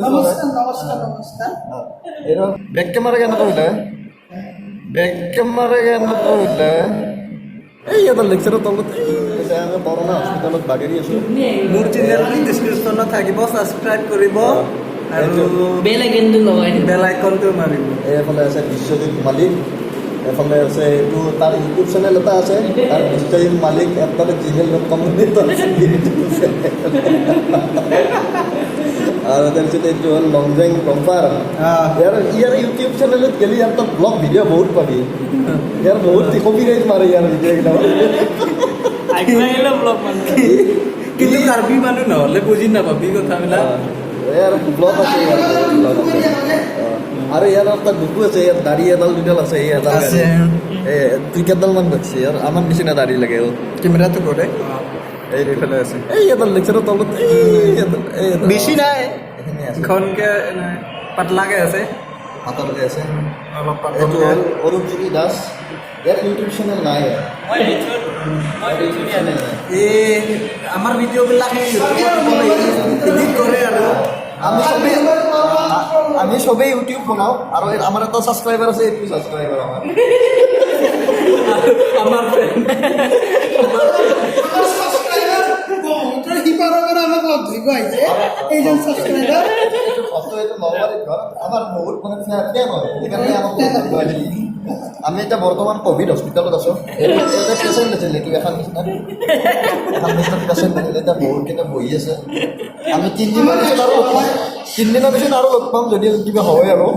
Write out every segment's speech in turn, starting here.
নমস্কাৰ, নমস্কাৰ, নমস্কাৰ। এইটো বেক কেমেৰা কেনেকৈ ওলাই? বেক কেমেৰা কেনেকৈ ওলাই? এই এটা লেকচাৰৰ তলত। এই আমি বৰণা হস্পিটেলত বাগৰি আছোঁ। মোৰ চেনেল ডিছক্ৰিপশ্যনত থাকিব, ছাবস্ক্ৰাইব কৰিব আৰু বেল আইকনটো লগাই দিব। বেল আইকনটো মাৰিব। এইফালে আছে বিশ্বজিৎ মালিক। এইফালে আছে এইটো তাৰ ইউটিউব চেনেল এটা আছে তাৰ, বিশ্বজিৎ মালিক @gmail.com বুলি এটা আছে ইউটিউব চেনেল। আৰু তাৰপিছত এইটো হ'ল লংজেং কম্পাৰ। ইয়াৰ ইউটিউব চেনেলত গ'লে ইয়াৰ তাত ব্লগ ভিডিঅ' বহুত পাবি। ইয়াৰ বহুত কপিৰাইট মাৰে ইয়াৰ ভিডিঅ'বিলাক। আগবাঢ়িলে ব্লগ মানুহ। কিন্তু কাৰ্বি মানুহ নহ'লে বুজি নাপাবি কথাবিলাক। ইয়াৰ ব্লগ আছে, ইয়াৰ বহুত ব্লগ আছে। আৰু ইয়াৰ এটা দুখো আছে, ইয়াৰ দাড়ি এডাল দুডাল আছে, এই এডাল। আছে। এ দুই কেইডাল মান বাকছে ইয়াৰ, আমাৰ নিচিনা দাড়ি লাগে অ। কেমেৰাটো কৰে এইফালে আছে। এই এডাল লেকচাৰৰ তলত, এই এডাল, এই এডাল। বেছি নাই। এইখিনি আছে। ঘনকে পাতলাকে আছে। পাতলকে আছে। অলপ এইটো পাতলকে। হ'ল অৰূপজ্যোতি দাস। ইয়াৰ ইউটিউব চেনেল নাই ইয়াৰ। মই ৰিচুত, মই ইয়াৰ ইউটিউব চেনেল নাই। এই আমাৰ ভিডিঅ'বিলাক সেই এডিট কৰে আৰু আমি চবেই ইউটিউব বনাওঁ আৰু আমাৰ এটা ছাবস্ক্ৰাইবাৰ আছে, এইটো ছাবস্ক্ৰাইবাৰ আমাৰ। আমাৰ ফ্ৰেণ্ড। আমাৰ ছাবস্ক্ৰাইবাৰ ব্ৰহ্মপুত্ৰৰ সিপাৰৰ পৰা আমাক লগ ধৰিব আহিছে এইজন ছাবস্ক্ৰাইবাৰ। এইটো ঘৰটো, এইটো নলবাৰীত ঘৰ। আমাৰ বহুত মানে ফেন হয়, সেইকাৰণে আমাক বহুত ধৰিব আহিছে। আমি এতিয়া বৰ্তমান কভিড হস্পিটেলত আছোঁ। এইটো ইয়াতে পেচেণ্ট আছিল, এইটো এখন বিচনাত পেচেণ্ট আছিল, এতিয়া বহুতকেইটা বহি আছে। আমি 3 দিনৰ পিছত আৰু লগ পাম, 3 দিনৰ পিছত আৰু লগ পাম, যদি কিবা হয় আৰু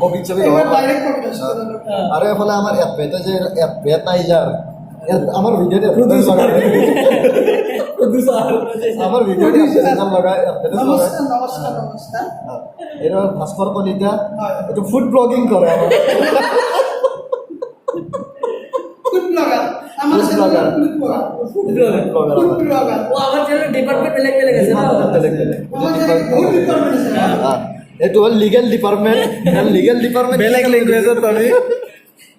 কভিড চভিড এইবাৰ হ'ব। ডাইৰেক্ট কভিড হস্পিটেলত। আৰু এইফালে আমাৰ এডভাৰটাইজাৰ, আমাৰ ভিডিঅ'ত আমাৰ ভিডিঅ'ত লগাই এডভাৰটাইজ লগাই। নমস্কাৰ, নমস্কাৰ, নমস্কাৰ। এইটো ভাস্কৰ কলিতা। হয়। এইটো ফুড ব্লগিং কৰে আমাৰ। ফুড ব্লগাৰ আমাৰ। Food blogger. Food blogger. Food blogger. Food blogger. অ, আমাৰ চেনেলৰ ডিপাৰ্টমেণ্ট বেলেগ বেলেগ আছে ন? বেলেগ বেলেগ। আমাৰ চেনেলত বহুত ডিপাৰ্টমেণ্ট আছে। এইটো হ'ল লিগেল ডিপাৰ্টমেণ্ট, লিগেল ডিপাৰ্টমেণ্ট। বেলেগ লেংগুৱেজত পাবি।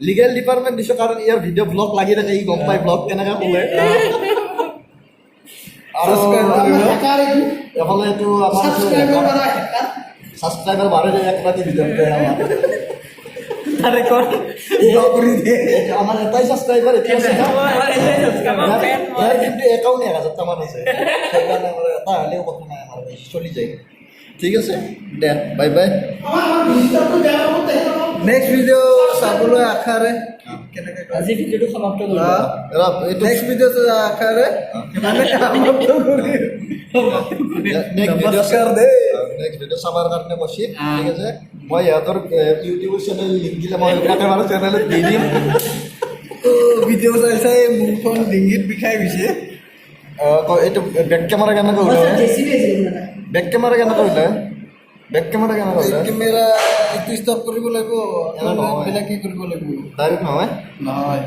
লিগেল ডিপাৰ্টমেণ্ট দিছোঁ কাৰণ ইয়াৰ ভিডিঅ' ব্লগ লাগি থাকে, ই গম পাই ব্লগ কেনেকৈ ক'লে। আৰু Subscribe কৰিব। আমাৰ হেকাৰ এইটো। এফালে এইটো আমাৰ ছাবস্ক্ৰাইবাৰ বাঢ়া হেকাৰ। ছাবস্ক্ৰাইবাৰ বাঢ়ে এক ৰাতি ভিতৰতে আমাৰ। তাৰে কৰ ব্লক কৰি দিয়ে। এইটো আমাৰ এটাই ছাবস্ক্ৰাইবাৰ এতিয়া আছে। আমাৰ এটাই subscriber, fan। ইয়াৰ কিন্তু একাউণ্ট 1000টামান আছে, সেইকাৰণে আমাৰ এটা হ'লেও কথা নাই, আমাৰ বেছি চলি যায়। ঠিক আছে দে, বাই বাই। আমাৰ ভিজিটৰটো বেয়া পাব তেখেতক। নেক্সট ভিডিঅ' চাবলৈ আশাৰে কেনেকে কয়? আজি ভিডিঅ'টো সমাপ্ত কৰিব। এইটো নেক্সট ভিডিঅ' আশাৰে মানে সমাপ্ত কৰি নেক্সট ভিডিঅ' নমস্কাৰ দেই। নেক্সট ভিডিঅ' চাবৰ কাৰণে কৈছি। ঠিক আছে, মই ইহঁতৰ ইউটিউবৰ চেনেল লিংক দিলে মই একেবাৰে চেনেলত দি দিম। ভিডিঅ' চাই চাই মুখখন ডিঙিত বিষাই গৈছে। এইটো বেক কেমেৰা কেনেকৈ ওলাই? জেচিবি আছিল মানে। বেক কেমেৰা কেনেকৈ ওলাই? বেক কেমেৰা কেনেকৈ ওলাই? কেমেৰা এইটো ষ্টপ কৰিব লাগিব। নহয়। বেলেগ কি কৰিব লাগিব? ডাইৰেক্ট নহয়। নহয়।